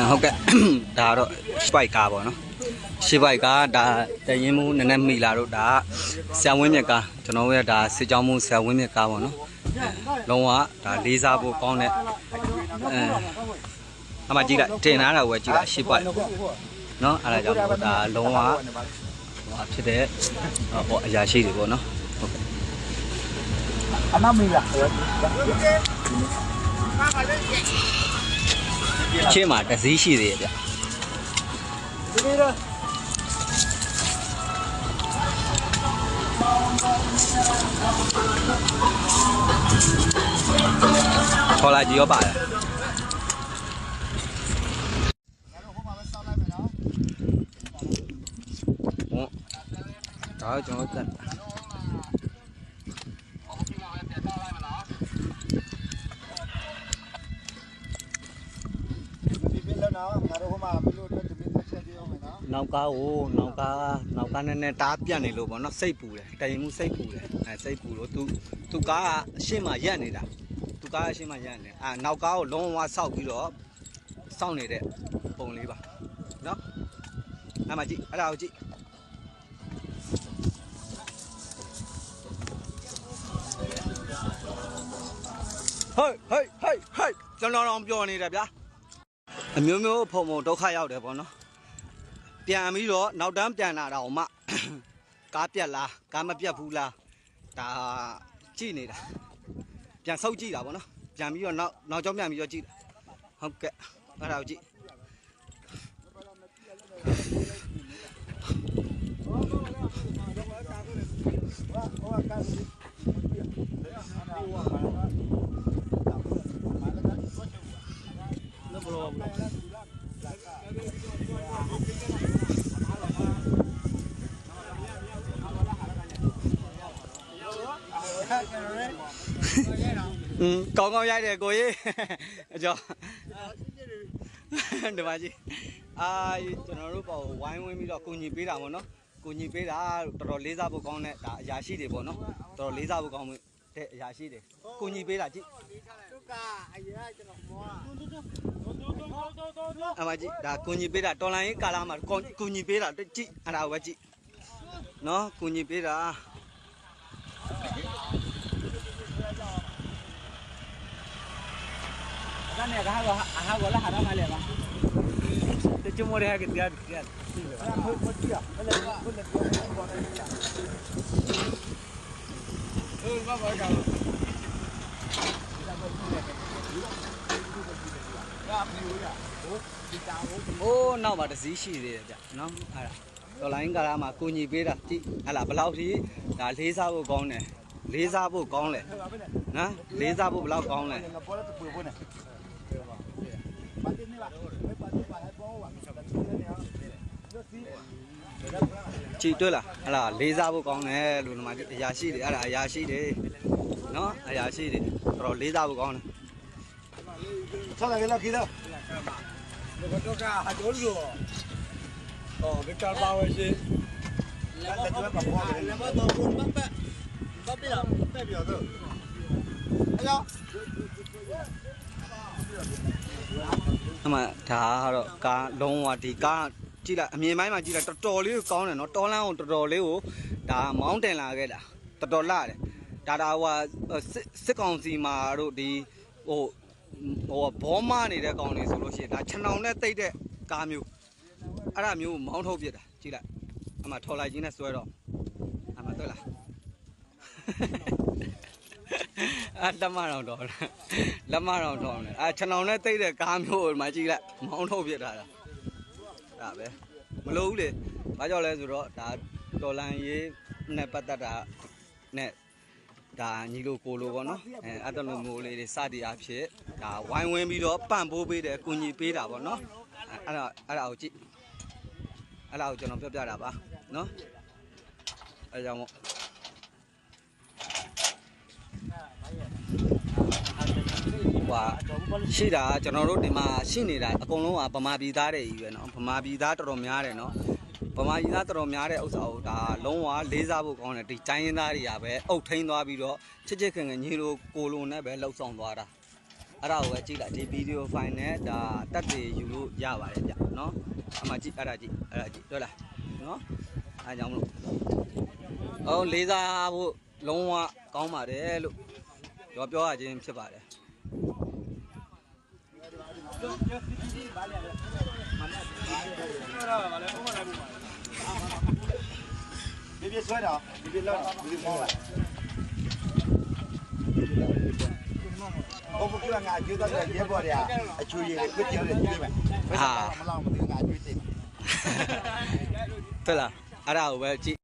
ဟုတ်ကဲ့, ဒါကတော့ ရှစ်ဘိုက်ကားပေါ့နော်, ရှစ်ဘိုက်ကား, ဒါတပ်ရင်းမှူးနည်းနည်းမံလာလို့, ဒါဆရာဝင်းမြတ်ကား, ကျွန်တော်တို့ရဲ့ဒါစစ်ကြောင်းမှူးဆရာဝင်းမြတ်ကားပေါ့နော်, လုံးဝဒါလေးစားဖို့ကောင်းတဲ့, အဲ, အမှကြည့်လိုက်, တင်လာတာကိုပဲကြည့်လိုက်, ရှစ်ဘိုက်နော်, အဲဒါကြောင့်မို့ဒါလုံးဝ ဟိုဖြစ်တဲ့, ဟိုအရာရှိတွေပေါ့နော်, ဟုတ်ကဲ့, အရှေ့မှာတစ်စီးရှိသေးတယ်ဗျ. ခေါ်လာကြည့်ရောပါလား. ဒါကျွန်တော်တို့ နောက်ကားကို, နောက်ကား, နောက်ကားနည်းနည်းတအားပြတ်နေလို့ပေါ့နော်, စိတ်ပူတယ်, တပ်ရင်းမှူးစိတ်ပူတယ်, အဲ, စိတ်ပူလို့, သူ, သူကားအရှေ့မှာရပ်နေတာ, သူကားအရှေ့မှာရပ်နေတယ်, အဲ, နောက်ကားကိုလုံးဝစောင့်ပြီးတော့ စောင့်နေတဲ့ပုံလေးပါနော်, အဲမှာကြည့်, အဲဒါကိုကြည့်. ဟဲ့ ဟဲ့ ဟဲ့ ဟဲ့, ကျွန်တော်တောင်ပျော်နေတာဗျာ. အမျိုးမျိုး ဖုံမုံဒုက္ခရောက်တယ်ပေါ့နော်, ပြန်ပြီးတော့နောက်တန်းပြန်လာတာကိုမှ, ကားပြတ်လား, ကားမပြတ်ဘူးလား, ဒါကြည့်နေတာ, ပြန်ဆုတ်ကြည့်တာပေါ့နော်, ပြန်ပြီးတော့နောက်, နောက်ကျောင်းပြန်ပြီးတော့ကြည့်တာ, ဟုတ်ကဲ့, အဲ့ဒါကိုကြည့်. ကောင်းကောင်းရိုက်တယ်ကိုကြီး, ကျွန်တော်တို့ပေါ့ဝိုင်းဝန်းပြီးတော့ကူညီပေးတာပေါ့နော်, ကူညီပေးတာတော်တော်လေးစားဖို့ကောင်းတဲ့ဒါအရာရှိတွေပေါ့နော်, တော်တော်လေးစားဖို့ကောင်းတဲ့အရာရှိတွေ, ကူညီပေးတာကြည့်. အမကြည့်, ဒါကူညီပေးတာ, တော်လှန်ရေးကာလမှာကူညီပေးတာကြည့်, အဲ့ဒါကိုပဲကြည့်နော်, ကူညီပေးတာ. အိုး, နောက်မှာတစ်စီးရှိသေးတယ်ဗျနော်, အဲ့ဒါ, တော်လှန်ရေးကာလမှာကူညီပေးတာကြည့်, ဟဲ့လား, ဘယ်လောက်ထိဒါလေးစားဖို့ကောင်းတယ်, လေးစားဖို့ကောင်းလဲ, နော်, လေးစားဖို့ဘယ်လောက်ကောင်းလဲ. ကြည့်တွေ့လား, ဟဲ့လား, လေးစားဖို့ကောင်းတယ်လို့, အရာရှိတွေ, အဲ့ဒါအရာရှိတွေနော်, အရာရှိတွေ, တော်တော်လေးစားဖို့ကောင်းတယ်. ဆက်လာခဲ့လောက်ကြီးတော့, ဘယ်တော့ကဟာကျိုးလို့, ဟော, ဘယ်ကပါဝဲရှင်, လက်မတော်ဘူး, ဘတ်ပဲ့, ဘတ်ပဲ့တော့, ပဲ့ပြီးတော့, အဲ့တော့, အမ, ဒါကတော့ကားလုံးဝဒီကားကြည့်လိုက်, အမြင်ပိုင်းမှာကြည့်လိုက်, တော်တော်လေးကိုကောင်းတယ်နော်, တောလမ်းကိုတော်တော်လေးကို, ဒါမောင်းတင်လာခဲ့တာ, တော်တော်လှတယ်, ဒါဒါဟိုဟာ, စစ်စစ်ကောင်စီမှာတို့ဒီ, ဟို, ဟိုဘောမနေတဲ့ကောင်တွေဆိုလို့ရှိရင်, ဒါခြံအောင်နဲ့တိတ်တဲ့ကားမျိုး, အဲ့ဒါမျိုးမောင်းထုတ်ပစ်တာ, ကြည့်လိုက်, အမထော်လိုက်ကြီးနဲ့စွဲတော့, အမတွေ့လား, အလက်မတောင်တော်, လက်မတောင်တော်နဲ့, အဲခြံအောင်နဲ့တိတ်တဲ့ကားမျိုးမှာကြည့်လိုက်, မောင်းထုတ်ပစ်တာ, ဒါပဲ, မလိုဘူးလေ, ဘာကြောင့်လဲဆိုတော့, ဒါတော်လှန်ရေးနဲ့ပတ်သက်တာနဲ့, ဒါညီလိုကိုလိုပေါ့နော်, အဲအဲ့လိုမျိုးလေးတွေစသည်အားဖြင့်, ဒါဝိုင်းဝန်းပြီးတော့ပံ့ပိုးပေးတယ်, ကူညီပေးတာပေါ့နော်, အဲ့ဒါ, အဲ့ဒါကိုကြည့်, အဲ့ဒါကိုကျွန်တော်ပြောပြတာပါနော်, အဲ့ကြောင့်မို့ ဟိုဟာ, ရှိတာကကျွန်တော်တို့ဒီမှာရှိနေတာအကုန်လုံးကဗမာပြည်သားတွေကြီးပဲနော်, ဗမာပြည်သားတော်တော်များတယ်နော်, ဗမာပြည်သားတော်တော်များတဲ့ဥစ္စာကိုဒါလုံးဝလေးစားဖို့ကောင်းတယ်, ဒီတိုင်းရင်းသားတွေကပဲအုပ်ထိန်းသွားပြီးတော့ချစ်ချစ်ခင်ခင်ညီလိုကိုလိုနဲ့ပဲလှုပ်ဆောင်သွားတာ, အဲ့ဒါကိုပဲကြည့်လိုက် ဒီ video file နဲ့ ဒါ သက်သေယူလို့ရပါတယ်ဗျနော်။ အမှကြည့် အဲ့ဒါကြည့် အဲ့ဒါကြည့် တွေ့လားနော်။ အဲကြောင့်မလို့ လေးစားဖို့ လုံးဝကောင်းပါတယ်လို့ ပြောပြရခြင်းဖြစ်ပါတယ်။ ဟုတ်လား အဲ့ဒါကိုပဲကြည့်